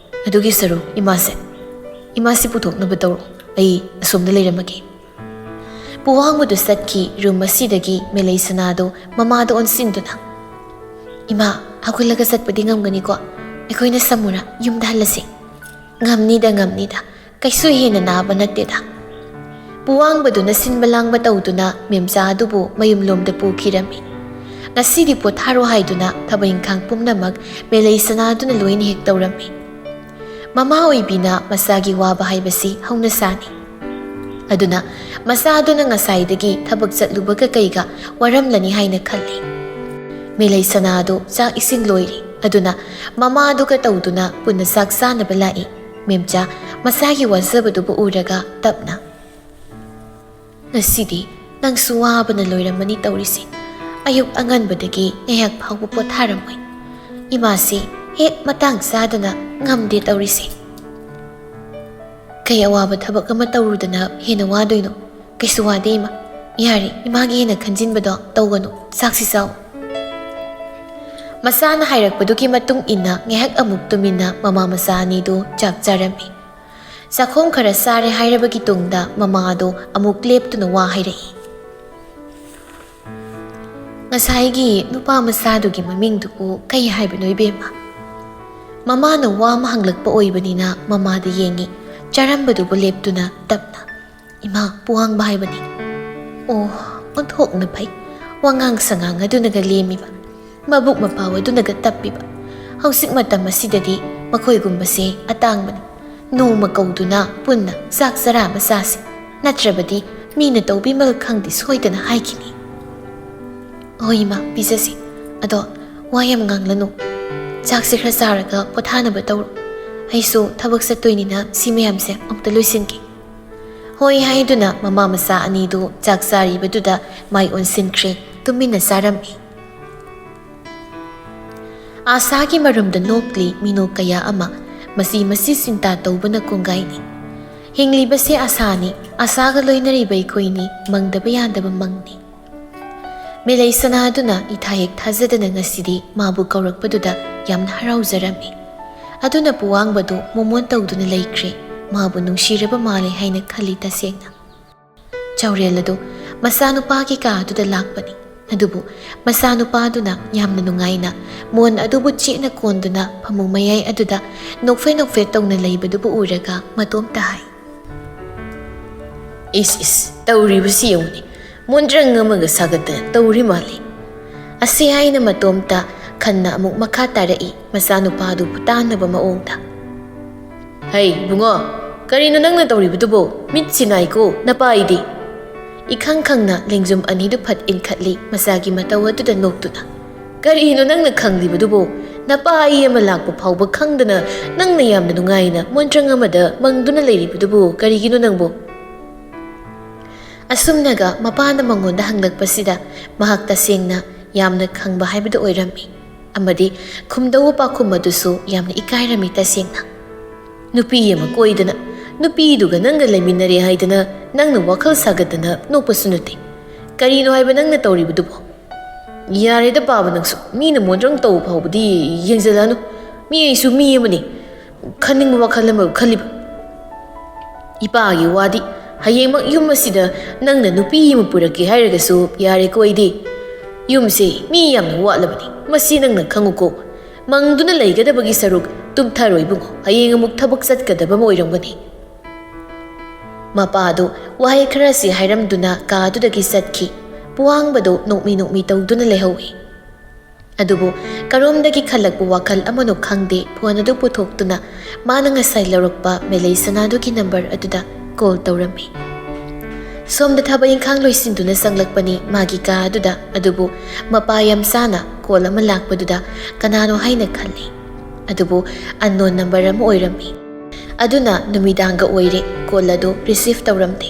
ꯑꯗꯨꯒꯤ ꯁꯔꯨꯛ ꯏꯃꯥꯁꯦ, ꯏꯃꯥꯁꯤ ꯄꯨꯊꯣꯛꯅꯕ ꯇꯧꯔꯣ꯫ ꯑꯩ ꯑꯁꯣꯝꯗ ꯂꯩꯔꯝꯃꯒꯦ꯫" ꯄꯨꯋꯥꯡꯕꯗꯨ ꯆꯠꯈꯤ꯫ ꯔꯨꯝ ꯑꯁꯤꯗꯒꯤ ꯃꯦꯂꯩ ꯁꯅꯥꯗꯨ ꯃꯃꯥꯗ ꯑꯣꯟꯁꯤꯟꯗꯨꯅ, "ꯏꯃꯥ, ꯍꯧꯒꯠꯂꯒ ꯆꯠꯄꯗꯤ ꯉꯝꯒꯅꯤꯀꯣ? ꯑꯩꯈꯣꯏꯅ ꯁꯃꯨꯔꯥ ꯌꯨꯝꯗ ꯍꯜꯂꯁꯤ꯫" "ꯉꯝꯅꯤꯗ, ꯉꯝꯅꯤꯗ꯫ ꯀꯩꯁꯨ ꯍꯦꯟꯅ ꯅꯥꯕ ꯅꯠꯇꯦꯗ꯫" ꯄꯨꯋꯥꯡꯕꯗꯨꯅ ꯁꯤꯟꯕ ꯂꯥꯡꯕ ꯇꯧꯗꯨꯅ ꯃꯦꯝꯆꯥ ꯑꯗꯨꯕꯨ ꯃꯌꯨꯝꯂꯣꯝꯗ ꯄꯨꯈꯤꯔꯝꯃꯤ꯫ ꯉꯁꯤꯗꯤ ꯄꯣꯊꯥꯔꯣ ꯍꯥꯏꯗꯨꯅ ꯊꯕꯛ ꯏꯪꯈꯥꯡ ꯄꯨꯝꯅꯃꯛ ꯃꯦꯂꯩ ꯁꯅꯥꯗꯨꯅ ꯂꯣꯏꯅ ꯍꯦꯛ ꯇꯧꯔꯝꯃꯤ꯫ ꯃꯃꯥ ꯑꯣꯏꯕꯤꯅ ꯃꯆꯥꯒꯤ ꯋꯥꯕ ꯍꯥꯏꯕꯁꯤ ꯍꯧꯅꯁꯥꯅꯤ꯫ ꯑꯗꯨꯅ ꯃꯆꯥꯗꯨꯅ ꯉꯁꯥꯏꯗꯒꯤ ꯊꯕꯛ ꯆꯠꯂꯨꯕꯒ ꯀꯩꯒ ꯋꯥꯔꯝꯂꯅꯤ ꯍꯥꯏꯅ ꯈꯜꯂꯤ꯫ ꯃꯦꯂꯩ ꯁꯅꯥꯗꯨ ꯆꯥꯛ ꯏꯁꯤꯡ ꯂꯣꯏꯔꯦ꯫ ꯑꯗꯨꯅ ꯃꯃꯥꯗꯨꯒ ꯇꯧꯗꯨꯅ ꯄꯨꯟꯅ ꯆꯥꯛ ꯆꯥꯅꯕ ꯂꯥꯛꯏ꯫ ꯃꯦꯝꯆꯥ ꯃꯆꯥꯒꯤ ꯋꯥꯖꯕꯗꯨꯕꯨ ꯎꯔꯒ ꯇꯞꯅ, "ꯉꯁꯤꯗꯤ ꯅꯪꯁꯨ ꯋꯥꯕꯅ ꯂꯣꯏꯔꯝꯃꯅꯤ ꯇꯧꯔꯤꯁꯦ꯫ ꯑꯌꯨꯛ ꯑꯉꯟꯕꯗꯒꯤ ꯉꯥꯏꯍꯥꯛ ꯐꯥꯎꯕ ꯄꯣꯊꯥꯔꯝꯃꯣꯏ꯫ ꯏꯃꯥꯁꯤ ꯍꯦꯛ ꯃꯇꯥꯡ ꯆꯥꯗꯅ ꯉꯝꯗꯦ ꯇꯧꯔꯤꯁꯦ꯫" "ꯀꯩ ꯑꯋꯥꯕ ꯊꯕꯛ ꯑꯃ ꯇꯧꯔꯨꯗꯅ ꯍꯦꯟꯅ ꯋꯥꯗꯣꯏꯅꯣ? ꯀꯩꯁꯨ ꯋꯥꯗꯦ ꯏꯃꯥ꯫ ꯌꯥꯔꯦ, ꯏꯃꯥꯒꯤ ꯍꯦꯟꯅ ꯈꯟꯖꯤꯟꯕꯗꯣ ꯇꯧꯒꯅꯨ, ꯆꯥꯛꯁꯤ ꯆꯥꯎ꯫" ꯃꯆꯥꯅ ꯍꯥꯏꯔꯛꯄꯗꯨꯒꯤ ꯃꯇꯨꯡ ꯏꯟꯅ ꯉꯥꯏꯍꯥꯛ ꯑꯃꯨꯛ ꯇꯨꯃꯤꯟꯅ ꯃꯃꯥ ꯃꯆꯥ ꯑꯅꯤꯗꯨ ꯆꯥꯛ ꯆꯥꯔꯝꯃꯤ꯫ ꯆꯥꯛꯈꯣꯝ ꯈꯔ ꯆꯥꯔꯦ ꯍꯥꯏꯔꯕꯒꯤ ꯇꯨꯡꯗ ꯃꯃꯥꯗꯣ ꯑꯃꯨꯛ ꯂꯦꯞꯇꯨꯅ ꯋꯥ ꯍꯥꯏꯔꯛꯏ꯫ "ꯉꯁꯥꯏꯒꯤ ꯅꯨꯄꯥ ꯃꯆꯥꯗꯨꯒꯤ ꯃꯃꯤꯡꯗꯨꯕꯨ ꯀꯩ ꯍꯥꯏꯕꯅꯣ ꯏꯕꯦꯝꯃ?" ꯃꯃꯥꯅ ꯋꯥ ꯑꯃ ꯍꯪꯂꯛꯄ ꯑꯣꯏꯕꯅꯤꯅ ꯃꯃꯥꯗ ꯌꯦꯡꯉꯤ꯫ ꯆꯥꯔꯝꯕꯗꯨꯕꯨ ꯂꯦꯞꯇꯨꯅ ꯇꯞꯅ, "ꯏꯃꯥ, ꯄꯨꯋꯥꯡꯕ ꯍꯥꯏꯕꯅꯤ꯫" "ꯑꯣ, ꯑꯣꯟꯊꯣꯛꯅ ꯐꯩ꯫ ꯋꯥꯉꯥꯡ ꯁꯉꯥꯡ ꯑꯗꯨꯅꯒ ꯂꯦꯝꯃꯤꯕ, ꯃꯕꯨꯛ ꯃꯄꯥꯎ ꯑꯗꯨꯅꯒ ꯇꯞꯄꯤꯕ꯫ ꯍꯧꯖꯤꯛ ꯃꯇꯝ ꯑꯁꯤꯗꯗꯤ ꯃꯈꯣꯏꯒꯨꯝꯕꯁꯦ ꯑꯇꯥꯡꯕꯅꯤ꯫ ꯅꯣꯡꯃ ꯀꯧꯗꯨꯅ ꯄꯨꯟꯅ ꯆꯥꯛ ꯆꯔꯥ ꯑꯃ ꯆꯥꯁꯤ, ꯅꯠꯇ꯭ꯔꯕꯗꯤ ꯃꯤꯅ ꯇꯧꯕꯤꯃꯜ ꯈꯪꯗꯦ ꯁꯣꯏꯗꯅ ꯍꯥꯏꯈꯤꯅꯤ꯫ ꯍꯣꯏ ꯏꯃꯥ, ꯄꯤꯖꯁꯤ꯫ ꯑꯗꯣ ꯋꯥ ꯌꯥꯝ ꯉꯥꯡꯂꯅꯨ꯫ ꯆꯥꯛꯁꯦ ꯈꯔ ꯆꯥꯔꯒ ꯄꯣꯊꯥꯅꯕ ꯇꯧꯔꯣ꯫ ꯑꯩꯁꯨ ꯊꯕꯛ ꯆꯠꯇꯣꯏꯅꯤꯅ ꯁꯤ ꯃꯌꯥꯝꯁꯦ ꯑꯃꯨꯛꯇ ꯂꯣꯏꯁꯤꯟꯒꯦ꯫ ꯍꯣꯏ ꯍꯥꯏꯗꯨꯅ ꯃꯃꯥ ꯃꯆꯥ ꯑꯅꯤꯗꯨ ꯆꯥꯛ ꯆꯥꯔꯤꯕꯗꯨꯗ ꯃꯥꯏ ꯑꯣꯟꯁꯤꯟꯈ꯭ꯔꯦ, ꯇꯨꯃꯤꯟꯅ ꯆꯥꯔꯝꯃꯤ꯫ ꯑꯥꯁꯥꯒꯤ ꯃꯔꯨꯝꯗ ꯅꯣꯛꯂꯤ ꯃꯤꯅꯣꯛ ꯀꯌꯥ ꯑꯃ, ꯃꯁꯤ ꯃꯁꯤ ꯆꯤꯟꯇꯥ ꯇꯧꯕꯅ ꯀꯣꯡꯒꯥꯏꯅꯤ꯫ ꯍꯤꯡꯂꯤꯕꯁꯦ ꯑꯥꯁꯥꯅꯤ, ꯑꯥꯁꯥꯒ ꯂꯣꯏꯅꯔꯤꯕ ꯑꯩꯈꯣꯏꯅꯤ, ꯃꯪꯗꯕ ꯌꯥꯗꯕ ꯃꯪꯅꯤ꯫ ꯃꯦꯂꯩ ꯁꯅꯥꯗꯨꯅ ꯏꯊꯥ ꯍꯦꯛ ꯊꯥꯖꯗꯅ ꯉꯁꯤꯗꯤ ꯃꯥꯕꯨ ꯀꯧꯔꯛꯄꯗꯨꯗ ꯌꯥꯝꯅ ꯍꯔꯥꯎꯖꯔꯝꯃꯤ꯫ ꯑꯗꯨꯅ ꯄꯨꯋꯥꯡꯕꯗꯨ ꯃꯣꯃꯣꯟ ꯇꯧꯗꯨꯅ ꯂꯩꯈ꯭ꯔꯦ, ꯃꯥꯕꯨ ꯅꯨꯡꯁꯤꯔꯕ ꯃꯥꯜꯂꯦ ꯍꯥꯏꯅ ꯈꯜꯂꯤ ꯇꯁꯦꯡꯅ꯫ ꯆꯥꯎꯔꯦꯜ ꯑꯗꯨ ꯃꯆꯥꯅꯨꯄꯥꯒꯤ ꯀꯥ ꯑꯗꯨꯗ ꯂꯥꯛꯄꯅꯤ꯫ ꯑꯗꯨꯕꯨ ꯃꯆꯥꯅꯨꯄꯥꯗꯨꯅ ꯌꯥꯝꯅ ꯅꯨꯡꯉꯥꯏꯅ ꯃꯣꯟ ꯑꯗꯨꯕꯨ ꯆꯦꯠꯅ ꯀꯣꯟꯗꯨꯅ ꯐꯃꯨꯡ ꯃꯌꯥꯏ ꯑꯗꯨꯗ ꯅꯣꯛꯐꯦꯠ ꯅꯣꯛꯐꯦꯠ ꯇꯧꯅ ꯂꯩꯕꯗꯨꯕꯨ ꯎꯔꯒ ꯃꯇꯣꯝꯇ ꯍꯥꯏ, "ꯏꯁ ꯏꯁ, ꯇꯧꯔꯤꯕꯁꯤ ꯌꯦꯡꯉꯨꯅꯦ, ꯃꯣꯟꯗ꯭ꯔꯪ ꯑꯃꯒ ꯁꯥꯒꯠꯇꯅ ꯇꯧꯔꯤ ꯃꯥꯜꯂꯤ"꯫ ꯑꯁꯤ ꯍꯥꯏꯅ ꯃꯇꯣꯝꯇ ꯈꯟꯅ ꯑꯃꯨꯛ ꯃꯈꯥ ꯇꯥꯔꯛꯏ, ꯃꯆꯥꯅꯨꯄꯥꯗꯨꯕꯨ ꯇꯥꯟꯅꯕ ꯃꯑꯣꯡꯗ꯫ "ꯍꯩ ꯏꯕꯨꯡꯉꯣ, ꯀꯔꯤꯅꯣ ꯅꯪꯅ ꯇꯧꯔꯤꯕꯗꯨꯕꯣ? ꯃꯤꯠꯁꯤ ꯅꯥꯏꯀꯣ, ꯅꯄꯥ ꯑꯩꯗꯤ!" ꯏꯈꯪ ꯈꯪꯅ ꯂꯦꯡꯖꯨꯝ ꯑꯅꯤꯗꯨ ꯐꯠ ꯏꯟꯈꯠꯂꯤ, ꯃꯆꯥꯒꯤ ꯃꯇꯧ ꯑꯗꯨꯗ ꯅꯣꯛꯇꯨꯅ꯫ "ꯀꯔꯤꯅꯣ ꯅꯪꯅ ꯈꯪꯂꯤꯕꯗꯨꯕꯣ? ꯅꯄꯥ ꯑꯩ ꯑꯃ ꯂꯥꯛꯄ ꯐꯥꯎꯕ ꯈꯪꯗꯅ ꯅꯪꯅ ꯌꯥꯝꯅ ꯅꯨꯡꯉꯥꯏꯅ ꯃꯣꯟꯗ꯭ꯔꯪ ꯑꯃꯗ ꯃꯪꯗꯨꯅ ꯂꯩꯔꯤꯕꯗꯨꯕꯨ ꯀꯔꯤꯒꯤꯅꯣ ꯅꯪꯕꯨ?" ꯑꯁꯨꯝꯅꯒ ꯃꯄꯥꯅ ꯃꯉꯣꯟꯗ ꯍꯪꯂꯛꯄꯁꯤꯗ ꯃꯍꯥꯛ ꯇꯁꯦꯡꯅ ꯌꯥꯝꯅ ꯈꯪꯕ ꯍꯥꯏꯕꯗꯨ ꯑꯣꯏꯔꯝꯃꯤ꯫ ꯑꯃꯗꯤ ꯈꯨꯝꯗꯧꯕ ꯄꯥꯎꯈꯨꯝ ꯑꯗꯨꯁꯨ ꯌꯥꯝꯅ ꯏꯀꯥꯏꯔꯝꯃꯤ ꯇꯁꯦꯡꯅ꯫ "ꯅꯨꯄꯤ ꯑꯃ ꯀꯣꯏꯗꯅ, ꯅꯨꯄꯤꯗꯨꯒ ꯅꯪꯒ ꯂꯩꯃꯤꯟꯅꯔꯦ ꯍꯥꯏꯗꯅ ꯅꯪꯅ ꯋꯥꯈꯜ ꯁꯥꯒꯠꯇꯅ ꯅꯣꯛꯄꯁꯨ ꯅꯠꯇꯦ꯫ ꯀꯔꯤꯅꯣ ꯍꯥꯏꯕ ꯅꯪꯅ ꯇꯧꯔꯤꯕꯗꯨꯕꯣ?" "ꯌꯥꯔꯦꯗ ꯄꯥꯕ, ꯅꯪꯁꯨ ꯃꯤꯅ ꯃꯣꯟꯗ꯭ꯔꯪ ꯇꯧꯕ ꯐꯥꯎꯕꯗꯤ ꯌꯦꯡꯁꯤꯜꯂꯛꯑꯅꯨ꯫ ꯃꯤ ꯑꯩꯁꯨ ꯃꯤ ꯑꯃꯅꯤ, ꯈꯟꯅꯤꯡꯕ ꯋꯥꯈꯜ ꯑꯃ ꯈꯜꯂꯤꯕ꯫ ꯏꯄꯥꯒꯤ ꯋꯥꯗꯤ, ꯍꯌꯦꯡꯃꯛ ꯌꯨꯝ ꯑꯁꯤꯗ ꯅꯪꯅ ꯅꯨꯄꯤ ꯑꯃ ꯄꯨꯔꯛꯀꯦ ꯍꯥꯏꯔꯒꯁꯨ ꯌꯥꯔꯦꯀꯣ ꯑꯩꯗꯤ꯫ ꯌꯨꯝꯁꯦ ꯃꯤ ꯌꯥꯝꯅ ꯋꯥꯠꯂꯕꯅꯤ, ꯃꯁꯤ ꯅꯪꯅ ꯈꯪꯉꯨꯀꯣ꯫ ꯃꯪꯗꯨꯅ ꯂꯩꯒꯗꯕꯒꯤ ꯁꯔꯨꯛ ꯇꯨꯝꯊꯔꯣ ꯏꯕꯨꯡꯉꯣ, ꯍꯌꯦꯡ ꯑꯃꯨꯛ ꯊꯕꯛ ꯆꯠꯀꯗꯕ ꯑꯃ ꯑꯣꯏꯔꯝꯒꯅꯤ"꯫ ꯃꯄꯥꯗꯨ ꯋꯥꯍꯩ ꯈꯔꯁꯤ ꯍꯥꯏꯔꯝꯗꯨꯅ ꯀꯥ ꯑꯗꯨꯗꯒꯤ ꯆꯠꯈꯤ꯫ ꯄꯨꯋꯥꯡꯕꯗꯨ ꯅꯣꯛꯃꯤ ꯅꯣꯛꯃꯤ ꯇꯧꯗꯨꯅ ꯂꯩꯍꯧꯏ꯫ ꯑꯗꯨꯕꯨ ꯀꯔꯣꯝꯗꯒꯤ ꯈꯜꯂꯛꯄ ꯋꯥꯈꯜ ꯑꯃꯅꯣ ꯈꯪꯗꯦ, ꯐꯣꯟ ꯑꯗꯨ ꯄꯨꯊꯣꯛꯇꯨꯅ ꯃꯥꯅ ꯉꯁꯥꯏ ꯂꯧꯔꯛꯄ ꯃꯦꯂꯩ ꯁꯅꯥꯗꯨꯒꯤ ꯅꯝꯕꯔ ꯑꯗꯨꯗ ꯀꯣꯜ ꯇꯧꯔꯝꯃꯤ꯫ ꯁꯣꯝꯗ ꯊꯕꯛ ꯏꯪꯈꯥꯡ ꯂꯣꯏꯁꯤꯟꯗꯨꯅ ꯆꯪꯂꯛꯄꯅꯤ ꯃꯥꯒꯤ ꯀꯥ ꯑꯗꯨꯗ, ꯑꯗꯨꯕꯨ ꯃꯄꯥ ꯌꯥꯝ ꯆꯥꯅ ꯀꯣꯜ ꯑꯃ ꯂꯥꯛꯄꯗꯨꯗ ꯀꯅꯥꯅꯣ ꯍꯥꯏꯅ ꯈꯜꯂꯤ꯫ ꯑꯗꯨꯕꯨ ꯑꯟꯅꯣꯟ ꯅꯝꯕꯔ ꯑꯃ ꯑꯣꯏꯔꯝꯃꯤ꯫ ꯑꯗꯨꯅ ꯅꯨꯃꯤꯗꯥꯡꯒ ꯑꯣꯏꯔꯦ, ꯀꯣꯜ ꯑꯗꯨ ꯔꯤꯁꯤꯚ ꯇꯧꯔꯝꯗꯦ꯫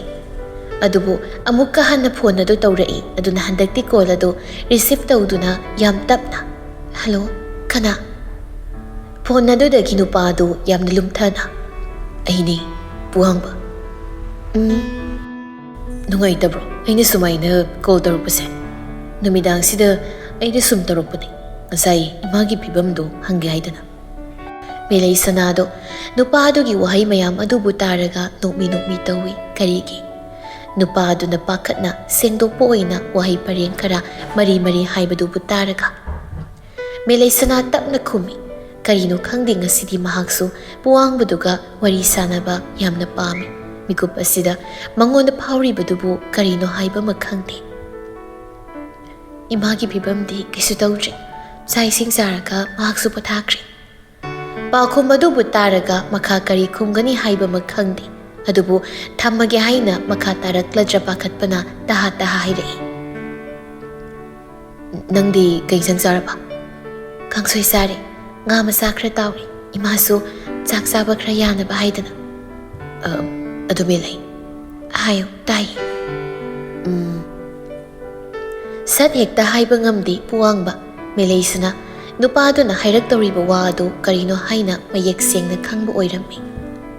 ꯑꯗꯨꯕꯨ ꯑꯃꯨꯛꯀ ꯍꯟꯅ ꯐꯣꯟ ꯑꯗꯨ ꯇꯧꯔꯛꯏ꯫ ꯑꯗꯨꯅ ꯍꯟꯗꯛꯇꯤ ꯀꯣꯜ ꯑꯗꯨ ꯔꯤꯁꯤꯚ ꯇꯧꯗꯨꯅ ꯌꯥꯝ ꯇꯞꯅ, "ꯍꯜꯂꯣ, ꯀꯅꯥ?" ꯐꯣꯟ ꯑꯗꯨꯗꯒꯤ ꯅꯨꯄꯥ ꯑꯗꯨ ꯌꯥꯝꯅ ꯂꯨꯝꯊꯅ, "ꯑꯩꯅꯦ, ꯄꯨꯋꯥꯡꯕ꯫ ꯎꯝ, ꯅꯨꯡꯉꯥꯏꯇꯕ꯭ꯔꯣ ꯑꯩꯅ ꯁꯨꯃꯥꯏꯅ ꯀꯣꯜ ꯇꯧꯔꯛꯄꯁꯦ? ꯅꯨꯃꯤꯗꯥꯡꯁꯤꯗ ꯑꯩꯅ ꯁꯨꯝ ꯇꯧꯔꯛꯄꯅꯦ, ꯉꯁꯥꯏ ꯏꯃꯥꯒꯤ ꯐꯤꯕꯝꯗꯨ ꯍꯪꯒꯦ ꯍꯥꯏꯗꯅ꯫" ꯃꯦꯂꯩ ꯁꯅꯥꯗꯣ ꯅꯨꯄꯥ ꯑꯗꯨꯒꯤ ꯋꯥꯍꯩ ꯃꯌꯥꯝ ꯑꯗꯨꯕꯨ ꯇꯥꯔꯒ ꯅꯣꯛꯃꯤ ꯅꯣꯛꯃꯤ ꯇꯧꯏ꯫ ꯀꯔꯤꯒꯤ? ꯅꯨꯄꯥ ꯑꯗꯨꯅ ꯄꯥꯈꯠꯅ ꯁꯦꯡꯗꯣꯛꯄ ꯑꯣꯏꯅ ꯋꯥꯍꯩ ꯄꯔꯦꯡ ꯈꯔ ꯃꯔꯤ ꯃꯔꯤ ꯍꯥꯏꯕꯗꯨꯕꯨ ꯇꯥꯔꯒ꯫ ꯃꯦꯂꯩ ꯁꯅꯥ ꯇꯞꯅ ꯈꯨꯝꯃꯤ꯫ ꯀꯔꯤꯅꯣ ꯈꯪꯗꯦ, ꯉꯁꯤꯗꯤ ꯃꯍꯥꯛꯁꯨ ꯄꯨꯋꯥꯡꯕꯗꯨꯒ ꯋꯥꯔꯤ ꯁꯥꯟꯅꯕ ꯌꯥꯝꯅ ꯄꯥꯝꯃꯤ꯫ ꯃꯤꯀꯨꯞ ꯑꯁꯤꯗ ꯃꯉꯣꯟꯗ ꯐꯥꯎꯔꯤꯕꯗꯨꯕꯨ ꯀꯔꯤꯅꯣ ꯍꯥꯏꯕ ꯑꯃ ꯈꯪꯗꯦ꯫ "ꯏꯃꯥꯒꯤ ꯐꯤꯕꯝꯗꯤ ꯀꯩꯁꯨ ꯇꯧꯗ꯭ꯔꯤ꯫ ꯆꯥꯛ ꯏꯁꯤꯡ ꯆꯥꯔꯒ ꯃꯍꯥꯛꯁꯨ ꯄꯣꯊꯥꯈ꯭ꯔꯦ꯫" ꯄꯥꯎꯈꯨꯝ ꯑꯗꯨꯕꯨ ꯇꯥꯔꯒ ꯃꯈꯥ ꯀꯔꯤ ꯈꯨꯝꯒꯅꯤ ꯍꯥꯏꯕ ꯑꯃ ꯈꯪꯗꯦ꯫ ꯑꯗꯨꯕꯨ ꯊꯝꯃꯒꯦ ꯍꯥꯏꯅ ꯃꯈꯥ ꯇꯥꯔꯛꯂꯗ꯭ꯔ ꯄꯥꯈꯠꯄꯅ ꯇꯍꯥ ꯇꯍꯥ ꯍꯥꯏꯔꯛꯏ꯫ "ꯅꯪꯗꯤ ꯀꯩ ꯏꯟꯁꯥꯡ ꯆꯥꯔꯕ?" "ꯀꯥꯡꯁꯣꯏ ꯆꯥꯔꯦ꯫ ꯉꯥ ꯃꯆꯥ ꯈꯔ ꯇꯥꯎꯔꯦ꯫ ꯏꯃꯥꯁꯨ ꯆꯥꯛ ꯆꯥꯕ ꯈꯔ ꯌꯥꯅꯕ ꯍꯥꯏꯗꯅ꯫" "ꯑ, ꯑꯗꯨ ꯃꯦꯂꯩ꯫" "ꯍꯥꯏꯌꯨ, ꯇꯥꯏꯌꯦ꯫" "ꯎꯝ꯫" ꯁꯠ ꯍꯦꯛꯇ ꯍꯥꯏꯕ ꯉꯝꯗꯦ ꯄꯨꯋꯥꯡꯕ꯫ ꯃꯦꯂꯩꯁꯅꯥ ꯅꯨꯄꯥꯗꯨꯅ ꯍꯥꯏꯔꯛꯇꯧꯔꯤꯕ ꯋꯥ ꯑꯗꯨ ꯀꯔꯤꯅꯣ ꯍꯥꯏꯅ ꯃꯌꯦꯛ ꯁꯦꯡꯅ ꯈꯪꯕ ꯑꯣꯏꯔꯝꯃꯤ꯫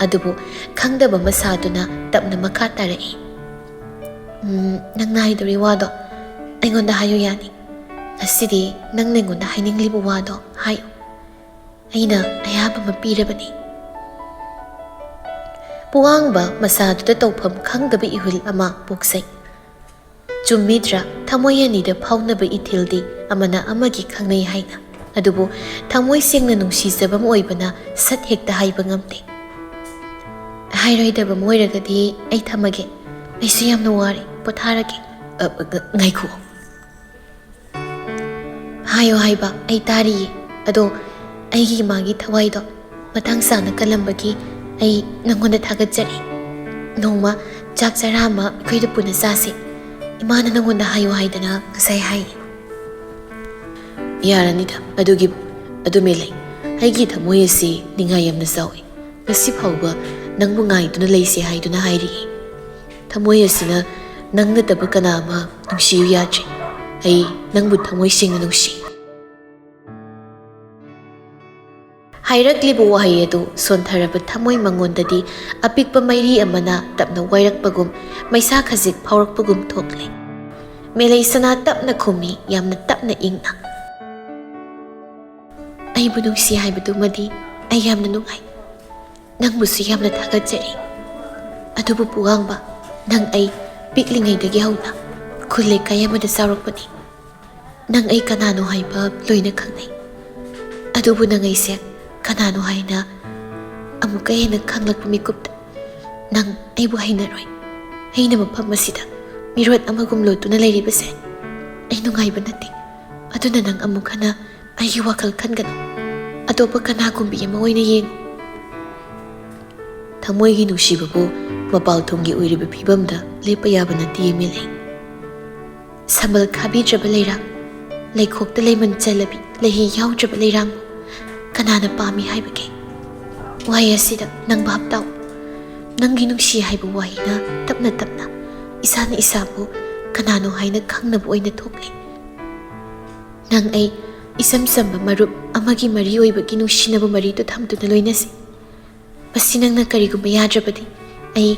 ꯑꯗꯨꯕꯨ ꯈꯪꯗꯕ ꯃꯁꯥꯗꯨꯅ ꯇꯞꯅ ꯃꯈꯥ ꯇꯥꯔꯛꯏ꯫ "ꯎꯝ, ꯅꯪꯅ ꯍꯥꯏꯗꯧꯔꯤ ꯋꯥꯗꯣ ꯑꯩꯉꯣꯟꯗ ꯍꯥꯏꯌꯨ ꯌꯥꯅꯤ꯫ ꯉꯁꯤꯗꯤ ꯅꯪꯅ ꯑꯩꯉꯣꯟꯗ ꯍꯥꯏꯅꯤꯡꯂꯤꯕ ꯋꯥꯗꯣ ꯍꯥꯏꯌꯨ꯫ ꯑꯩꯅ ꯑꯌꯥꯕ ꯑꯃ ꯄꯤꯔꯕꯅꯤ꯫" ꯄꯨꯋꯥꯡꯕ ꯃꯁꯥꯗꯨꯗ ꯇꯧꯐꯝ ꯈꯪꯗꯕ ꯏꯍꯨꯜ ꯑꯃ ꯄꯣꯛꯆꯩ꯫ ꯆꯨꯝꯃꯤꯗ꯭ꯔꯥ? ꯊꯃꯣꯏ ꯑꯅꯤꯗ ꯐꯥꯎꯅꯕ ꯏꯊꯤꯜꯗꯤ ꯑꯃꯅ ꯑꯃꯒꯤ ꯈꯪꯅꯩ ꯍꯥꯏꯅ꯫ ꯑꯗꯨꯕꯨ ꯊꯃꯣꯏ ꯁꯦꯡꯅ ꯅꯨꯡꯁꯤꯖꯕ ꯑꯃ ꯑꯣꯏꯕꯅ ꯁꯠ ꯍꯦꯛꯇ ꯍꯥꯏꯕ ꯉꯝꯗꯦ꯫ "ꯍꯥꯏꯔꯣꯏꯗꯕ ꯑꯃ ꯑꯣꯏꯔꯒꯗꯤ ꯑꯩ ꯊꯝꯃꯒꯦ꯫ ꯑꯩꯁꯨ ꯌꯥꯝꯅ ꯋꯥꯔꯦ, ꯄꯣꯊꯥꯔꯒꯦ꯫ ꯑ, ꯑ, ꯉꯥꯏꯈꯣ꯫ ꯍꯥꯏꯌꯣ ꯍꯥꯏꯕ, ꯑꯩ ꯇꯥꯔꯤꯌꯦ꯫ ꯑꯗꯣ ꯑꯩꯒꯤ ꯏꯃꯥꯒꯤ ꯊꯋꯥꯏꯗꯣ ꯃꯇꯥꯡ ꯆꯥꯅ ꯀꯜꯂꯝꯕꯒꯤ ꯑꯩ ꯅꯪꯉꯣꯟꯗ ꯊꯥꯒꯠꯆꯔꯤ꯫ ꯅꯣꯡꯃ ꯆꯥꯛ ꯆꯔꯥ ꯑꯃ ꯑꯩꯈꯣꯏꯗ ꯄꯨꯟꯅ ꯆꯥꯁꯦ꯫ ꯏꯃꯥꯅ ꯅꯪꯉꯣꯟꯗ ꯍꯥꯏꯌꯣ ꯍꯥꯏꯗꯅ ꯉꯁꯥꯏ ꯍꯥꯏꯌꯦ꯫ ꯌꯥꯔꯅꯤꯗ ꯑꯗꯨꯒꯤꯕꯨ꯫ ꯑꯗꯨ ꯃꯦꯂꯩ, ꯑꯩꯒꯤ ꯊꯃꯣꯏ ꯑꯁꯤ ꯅꯤꯡꯉꯥꯏ ꯌꯥꯝꯅ ꯆꯥꯎꯏ꯫ ꯉꯁꯤ ꯐꯥꯎꯕ ꯅꯪꯕꯨ ꯉꯥꯏꯗꯨꯅ ꯂꯩꯁꯦ ꯍꯥꯏꯗꯨꯅ ꯍꯥꯏꯔꯤꯌꯦ꯫ ꯊꯃꯣꯏ ꯑꯁꯤꯅ ꯅꯪ ꯅꯠꯇꯕ ꯀꯅꯥ ꯑꯃ ꯅꯨꯡꯁꯤꯌꯨ ꯌꯥꯗ꯭ꯔꯦ꯫ ꯑꯩ ꯅꯪꯕꯨ ꯊꯃꯣꯏ ꯁꯦꯡꯅ ꯅꯨꯡꯁꯤ꯫ ꯍꯥꯏꯔꯛꯂꯤꯕ ꯋꯥꯍꯩ ꯑꯗꯨ ꯁꯣꯟꯊꯔꯕ ꯊꯃꯣꯏ ꯃꯉꯣꯟꯗꯗꯤ ꯑꯄꯤꯛꯄ ꯃꯩꯔꯤ ꯑꯃꯅ ꯇꯞꯅ ꯋꯥꯏꯔꯛꯄꯒꯨꯝ, ꯃꯩꯁꯥ ꯈꯖꯤꯛ ꯐꯥꯎꯔꯛꯄꯒꯨꯝ ꯊꯣꯛꯂꯦ꯫ ꯃꯦꯂꯩꯁꯅꯥ ꯇꯞꯅ ꯈꯨꯝꯃꯤ, ꯌꯥꯝꯅ ꯇꯞꯅ ꯏꯪꯅ꯫ ꯑꯩꯕꯨ ꯅꯨꯡꯁꯤ ꯍꯥꯏꯕꯗꯨꯃꯗꯤ ꯑꯩ ꯌꯥꯝꯅ ꯅꯨꯡꯉꯥꯏ꯫ ꯅꯪꯕꯨꯁꯨ ꯌꯥꯝꯅ ꯊꯥꯒꯠꯆꯔꯤ꯫ ꯑꯗꯨꯕꯨ ꯄꯨꯋꯥꯡꯕ, ꯅꯪ ꯑꯩ ꯄꯤꯛꯂꯤꯉꯩꯗꯒꯤ ꯍꯧꯅ ꯈꯨꯜ ꯂꯩꯀꯥꯏ ꯑꯃꯗ ꯆꯥꯎꯔꯛꯄꯅꯤ꯫ ꯅꯪ ꯑꯩ ꯀꯅꯥꯅꯣ ꯍꯥꯏꯕ ꯂꯣꯏꯅ ꯈꯪꯅꯩ꯫ ꯑꯗꯨꯕꯨ ꯅꯪ ꯑꯩꯁꯦ ꯀꯅꯥꯅꯣ ꯍꯥꯏꯅ ꯑꯃꯨꯛꯀ ꯍꯦꯟꯅ ꯈꯪꯂꯛꯄ ꯃꯤꯀꯨꯞꯇ ꯅꯪ ꯑꯩꯕꯨ ꯍꯩꯅꯔꯣꯏ꯫ ꯑꯩꯅ ꯃꯐꯝ ꯑꯁꯤꯗ ꯃꯤꯔꯣꯠ ꯑꯃꯒꯨꯝ ꯂꯣꯠꯇꯨꯅ ꯂꯩꯔꯤꯕꯁꯦ ꯑꯩ ꯅꯨꯡꯉꯥꯏꯕ ꯅꯠꯇꯦ꯫ ꯑꯗꯨꯅ ꯅꯪ ꯑꯃꯨꯛ ꯍꯟꯅ ꯑꯩꯒꯤ ꯋꯥꯈꯜ ꯈꯟꯒꯅꯨ꯫ ꯑꯇꯣꯞꯄ ꯀꯅꯥꯒꯨꯝꯕꯤ ꯑꯃ ꯑꯣꯏꯅ ꯌꯦꯡꯉꯨ꯫ ꯊꯃꯣꯏꯒꯤ ꯅꯨꯡꯁꯤꯕꯕꯨ ꯃꯄꯥꯜ ꯊꯣꯡꯒꯤ ꯑꯣꯏꯔꯤꯕ ꯐꯤꯕꯝꯗ ꯂꯦꯞꯄ ꯌꯥꯕ ꯅꯠꯇꯦ ꯃꯦꯂꯩ꯫ ꯁꯝꯕꯜ ꯈꯥꯕꯤꯗ꯭ꯔꯕ ꯂꯩꯔꯥꯡ, ꯂꯩꯈꯣꯛꯇ ꯂꯩꯃꯟ ꯆꯜꯂꯕꯤ ꯂꯩꯍꯤ ꯌꯥꯎꯗ꯭ꯔꯕ ꯂꯩꯔꯥꯡꯕꯨ ꯀꯅꯥꯅ ꯄꯥꯝꯃꯤ ꯍꯥꯏꯕꯒꯦ? ꯋꯥꯍꯩ ꯑꯁꯤꯗ ꯅꯪ ꯚꯥꯞ ꯇꯥꯎ꯫ ꯅꯪꯒꯤ ꯅꯨꯡꯁꯤ ꯍꯥꯏꯕ ꯋꯥꯍꯩꯅ ꯇꯞꯅ ꯇꯞꯅ ꯏꯁꯥꯅ ꯏꯁꯥꯕꯨ ꯀꯅꯥꯅꯣ ꯍꯥꯏꯅ ꯈꯪꯅꯕ ꯑꯣꯏꯅ ꯊꯣꯛꯂꯦ꯫ ꯅꯪ ꯑꯩ ꯏꯆꯝ ꯆꯝꯕ ꯃꯔꯨꯞ ꯑꯃꯒꯤ ꯃꯔꯤ ꯑꯣꯏꯕꯒꯤ ꯅꯨꯡꯁꯤꯅꯕ ꯃꯔꯤꯗꯨ ꯊꯝꯗꯨꯅ ꯂꯣꯏꯅꯁꯤ꯫ ꯃꯁꯤ ꯅꯪꯅ ꯀꯔꯤꯒꯨꯝꯕ ꯌꯥꯗ꯭ꯔꯕꯗꯤ ꯑꯩ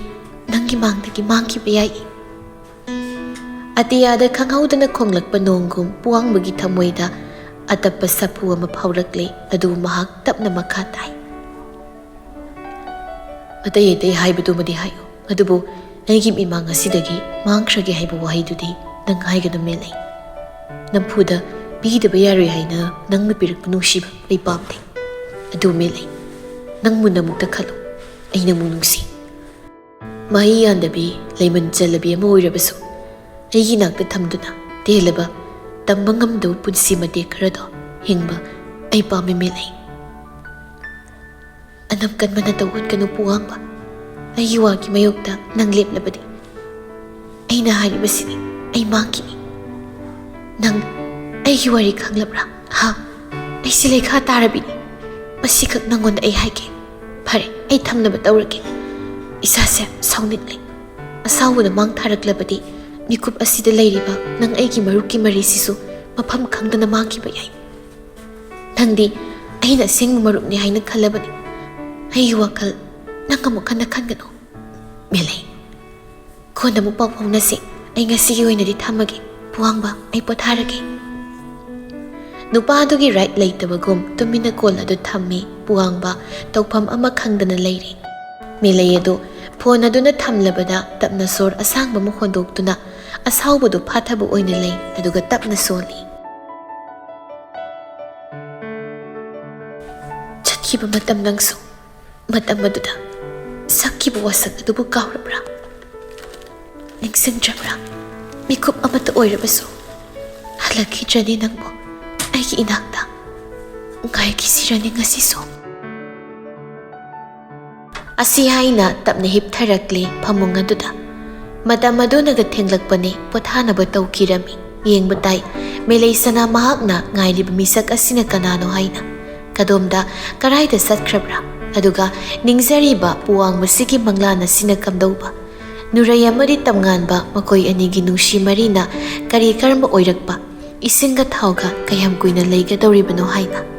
ꯅꯪꯒꯤ ꯃꯥꯡꯗꯒꯤ ꯃꯥꯡꯈꯤꯕ ꯌꯥꯏ꯫ ꯑꯇꯤꯌꯥꯗ ꯈꯪꯍꯧꯗꯅ ꯈꯣꯡꯂꯛꯄ ꯅꯣꯡꯒꯨꯝ ꯄꯨꯋꯥꯡꯕꯒꯤ ꯊꯃꯣꯏꯗ ꯑꯇꯞꯄ ꯁꯥꯐꯨ ꯑꯃ ꯐꯥꯎꯔꯛꯂꯦ, ꯑꯗꯨꯕꯨ ꯃꯍꯥꯛ ꯇꯞꯅ ꯃꯈꯥ ꯇꯥꯏ꯫ ꯑꯇꯩ ꯑꯇꯩ ꯍꯥꯏꯕꯗꯨꯃꯗꯤ ꯍꯥꯏꯌꯨ, ꯑꯗꯨꯕꯨ ꯑꯩꯒꯤ ꯃꯤꯃꯥꯡ ꯑꯁꯤꯗꯒꯤ ꯃꯥꯡꯈ꯭ꯔꯒꯦ ꯍꯥꯏꯕ ꯋꯥꯍꯩꯗꯨꯗꯤ ꯅꯪ ꯍꯥꯏꯒꯅꯨ ꯃꯦꯂꯩ꯫ ꯅꯝꯐꯨꯗ ꯄꯤꯗꯕ ꯌꯥꯔꯣꯏ ꯍꯥꯏꯅ ꯅꯪꯅ ꯄꯤꯔꯛꯄ ꯅꯨꯡꯁꯤꯕ ꯑꯩ ꯄꯥꯝꯗꯦ꯫ ꯑꯗꯨ ꯃꯦꯂꯩ, ꯅꯪ ꯃꯨꯟꯅ ꯑꯃꯨꯛꯇ ꯈꯜꯂꯨ, ꯑꯩ ꯅꯪꯕꯨ ꯅꯨꯡꯁꯤ꯫ ꯃꯍꯩ ꯌꯥꯟꯗꯕꯤ, ꯂꯩꯃꯟ ꯆꯜꯂꯕꯤ ꯑꯃ ꯑꯣꯏꯔꯕꯁꯨ, ꯑꯩꯒꯤ ꯅꯥꯛꯇ ꯊꯝꯗꯨꯅ ꯇꯦꯜꯂꯕ, ꯇꯝꯕ ꯉꯝꯗꯕ ꯄꯨꯟꯁꯤ ꯃꯇꯦꯛ ꯈꯔꯗꯣ ꯍꯤꯡꯕ ꯑꯩ ꯄꯥꯝꯃꯤ, ꯃꯦꯂꯩ꯫ ꯑꯅꯝ ꯀꯟꯕ ꯅꯇꯧ ꯎꯠꯀꯅꯨ ꯄꯨꯋꯥꯡꯕ꯫ ꯑꯩꯒꯤ ꯋꯥꯒꯤ ꯃꯥꯌꯣꯛꯇ ꯅꯪ ꯂꯦꯞꯂꯕꯗꯤ, ꯑꯩꯅ ꯍꯥꯏꯔꯤꯕꯁꯤꯅꯤ, ꯑꯩ ꯃꯥꯡꯈꯤꯅꯤ꯫ ꯅꯪ ꯑꯩꯒꯤ ꯋꯥꯔꯤ ꯈꯪꯂꯕ꯭ꯔꯥ? ꯍꯥ? ꯑꯩꯁꯤ ꯂꯩꯈꯥ ꯇꯥꯔꯕꯤꯅꯤ꯫ ꯃꯁꯤꯈꯛ ꯅꯪꯉꯣꯟꯗ ꯑꯩ ꯍꯥꯏꯒꯦ꯫ ꯐꯔꯦ, ꯑꯩ ꯊꯝꯅꯕ ꯇꯧꯔꯒꯦ꯫ ꯏꯁꯥꯁꯦ ꯁꯥꯎꯅꯤꯡꯂꯦ꯫ ꯑꯁꯥꯎꯕꯅ ꯃꯥꯡ ꯊꯥꯔꯛꯂꯕꯗꯤ ꯃꯤꯀꯨꯞ ꯑꯁꯤꯗ ꯂꯩꯔꯤꯕ ꯅꯪ ꯑꯩꯒꯤ ꯃꯔꯨꯞꯀꯤ ꯃꯔꯤꯁꯤꯁꯨ ꯃꯐꯝ ꯈꯪꯗꯅ ꯃꯥꯡꯈꯤꯕ ꯌꯥꯏ꯫ ꯅꯪꯗꯤ ꯑꯩꯅ ꯑꯁꯦꯡꯕ ꯃꯔꯨꯞꯅꯤ ꯍꯥꯏꯅ ꯈꯜꯂꯕꯅꯤ꯫ ꯑꯩꯒꯤ ꯋꯥꯈꯜ ꯅꯪ ꯑꯃꯨꯛ ꯍꯟꯅ ꯈꯟꯒꯅꯨ꯫ ꯃꯦꯂꯩ, ꯀꯣꯟꯅ ꯑꯃꯨꯛ ꯄꯥꯎ ꯐꯥꯎꯅꯁꯤ꯫ ꯑꯩ ꯉꯁꯤꯒꯤ ꯑꯣꯏꯅꯗꯤ ꯊꯝꯃꯒꯦ꯫ ꯄꯨꯋꯥꯡꯕ, ꯑꯩ ꯄꯣꯊꯥꯔꯒꯦ꯫ ꯅꯨꯄꯥ ꯑꯗꯨꯒꯤ ꯔꯥꯏꯠ ꯂꯩꯇꯕꯒꯨꯝ ꯇꯨꯃꯤꯟꯅ ꯀꯣꯜ ꯑꯗꯨ ꯊꯝꯃꯤ꯫ ꯄꯨꯋꯥꯡꯕ ꯇꯧꯐꯝ ꯑꯃ ꯈꯪꯗꯅ ꯂꯩꯔꯤ꯫ ꯃꯦꯂꯩ ꯑꯗꯨ ꯐꯣꯟ ꯑꯗꯨꯅ ꯊꯝꯂꯕꯗ ꯇꯞꯅ ꯁꯣꯔ ꯑꯁꯥꯡꯕ ꯑꯃ ꯍꯣꯟꯗꯣꯛꯇꯨꯅ ꯑꯁꯥꯎꯕꯗꯨ ꯐꯥꯊꯕ ꯑꯣꯏꯅ ꯂꯩ, ꯑꯗꯨꯒ ꯇꯞꯅ ꯁꯣꯜꯂꯤ꯫ ꯆꯠꯈꯤꯕ ꯃꯇꯝ ꯅꯪꯁꯨ ꯃꯇꯝ ꯑꯗꯨꯗ ꯁꯛꯈꯤꯕ ꯋꯥꯁꯛ ꯑꯗꯨꯕꯨ ꯀꯥꯎꯔꯕ꯭ꯔꯥ? ꯅꯤꯡꯁꯤꯡꯗ꯭ꯔꯕ꯭ꯔꯥ? ꯃꯤꯀꯨꯞ ꯑꯃꯠꯇ ꯑꯣꯏꯔꯕꯁꯨ ꯍꯜꯂꯛꯈꯤꯗ꯭ꯔꯅꯤ ꯅꯪꯕꯨ ꯑꯩꯒꯤ ꯏꯅꯥꯛꯇ꯫ ꯉꯥꯏꯈꯤꯁꯤꯔꯅꯤ ꯉꯁꯤꯁꯨ? ꯑꯁꯤ ꯍꯥꯏꯅ ꯇꯞꯅ ꯍꯤꯞꯊꯔꯛꯂꯦ ꯐꯃꯨꯡ ꯑꯗꯨꯗ꯫ ꯃꯇꯝ ꯑꯗꯨꯅꯒ ꯊꯦꯡꯂꯛꯄꯅꯦ, ꯄꯣꯊꯥꯅꯕ ꯇꯧꯈꯤꯔꯝꯃꯤ꯫ ꯌꯦꯡꯕ ꯇꯥꯏ, ꯃꯦꯂꯩ ꯁꯅꯥ ꯃꯍꯥꯛꯅ ꯉꯥꯏꯔꯤꯕ ꯃꯤꯁꯛ ꯑꯁꯤꯅ ꯀꯅꯥꯅꯣ ꯍꯥꯏꯅ꯫ ꯀꯗꯣꯝꯗ, ꯀꯔꯥꯏꯗ ꯆꯠꯈ꯭ꯔꯕ꯭ꯔꯥ? ꯑꯗꯨꯒ ꯅꯤꯡꯖꯔꯤꯕ ꯄꯨꯋꯥꯡꯕꯁꯤꯒꯤ ꯃꯪꯂꯥꯟ ꯑꯁꯤꯅ ꯀꯝꯗꯧꯕ? ꯅꯨꯔꯩ ꯑꯃꯗꯤ ꯇꯝꯉꯥꯟꯕ ꯃꯈꯣꯏ ꯑꯅꯤꯒꯤ ꯅꯨꯡꯁꯤ ꯃꯔꯤꯅ ꯀꯔꯤ ꯀꯔꯝꯕ ꯑꯣꯏꯔꯛꯄ? ꯏꯁꯤꯡꯒ ꯊꯥꯎꯒ ꯀꯌꯥꯝ ꯀꯨꯏꯅ ꯂꯩꯒꯗꯧꯔꯤꯕꯅꯣ ꯍꯥꯏꯅ꯫